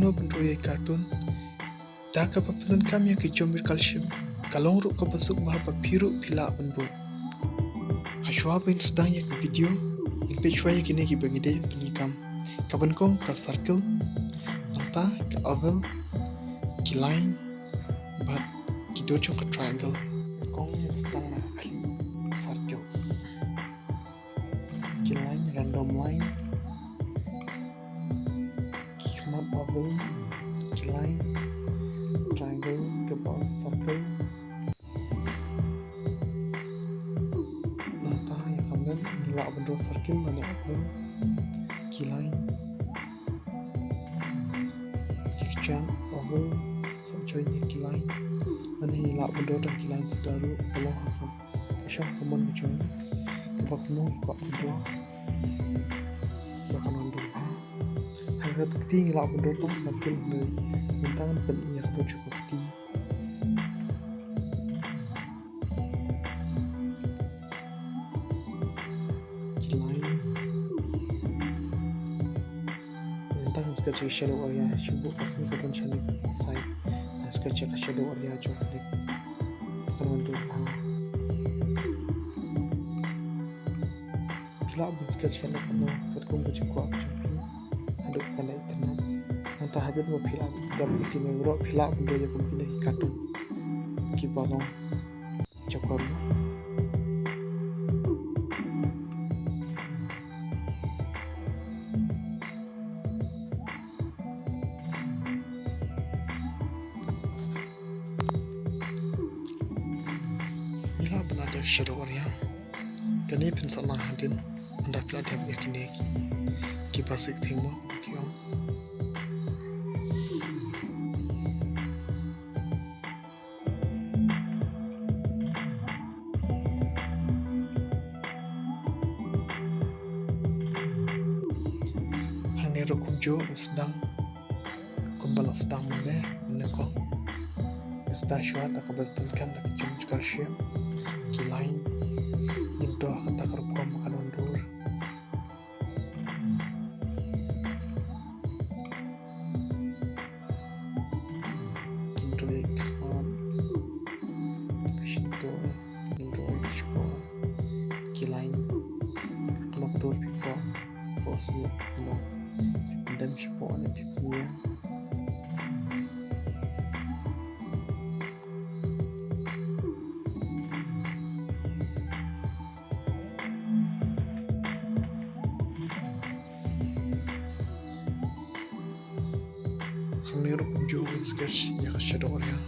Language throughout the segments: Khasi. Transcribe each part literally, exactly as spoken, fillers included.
Kumno ban rwai ïa ki cartoon da kaba pyndonkam ïa ki jumper calcium, ka long ruh kaba suk bha ba phi ruh phi lah ban bud. Hashwa ban sdang ïa ka video, ngin peit shwa ïa kine kiba ngi dei ban pyndonkam. Kaba nyngkong ka circle, nangta ka oval, ki line, bad ki dur jong ka triangle. Nyngkong ngin sdang na ka khlieh, circle. Ki line, random line. Ki khmat oval, ki line, triangle, kaba circle. Nangta ïa ka mynmiet ngi lah ban draw circle lane oval, ki line. Ki kjat oval sa join ïa ki line. Lane ngi lah ban draw tang ki line sa da ruh, ba long ha ka, ka shong ka mon ka jong ngi. Kaba kumno ngi kwah ban draw ba kan wan dur bha. Ha ka kti ngi lah ban draw tang circle hynrei mynta ngan pyni ïa ka dur jong ka kti. Ki line. Mynta ngan sketch ïa ka shadow area, shu buh ka sngi ka don shane ka side. Ngan sketch ïa ka shadow area jong kane ka, kan wan dur bha. Phi lah ban sketch kano kano katkum ka jingkwah ka jong phi haduh kan da itynnad. Nangta hadien ba phi lah dep ïa kine baroh phi lah ban draw ïa kum kine ki cartoon kiba long jakor. Ngi lah ban add ïa ka shadow area. Kane phin sa lah hadien ynda phi la dep ïa kine ki basic theme mo ki ong. Hangne ruh kumjuh ngi sdang kumba la sdang mynne, mynne ko. Ngi sdang shuwa da kaba pyndonkam da ka jumper calcium, ki line, ngin draw kata ka rukom ba kan wan dur. Ngin draw ïa ka khmat, ka shyntur, ngin draw ïa ka shkor, ki line, kano ka dur phi kwah, ba sngewbha phi pyndem shapoh ne phi pynïeng. Hangne ruh kumjuh ngin sketch ïa ka shadow area.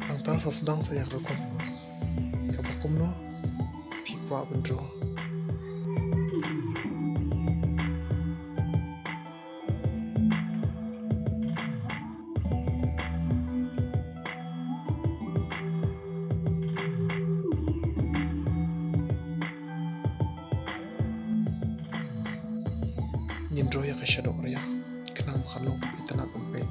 Nangta sa sdang sa ïa ka recompose. Kaba kumno phi kwah ban draw. Ngin draw ïa ka shadow area khnang ba kan long kaba itynnad ban peit.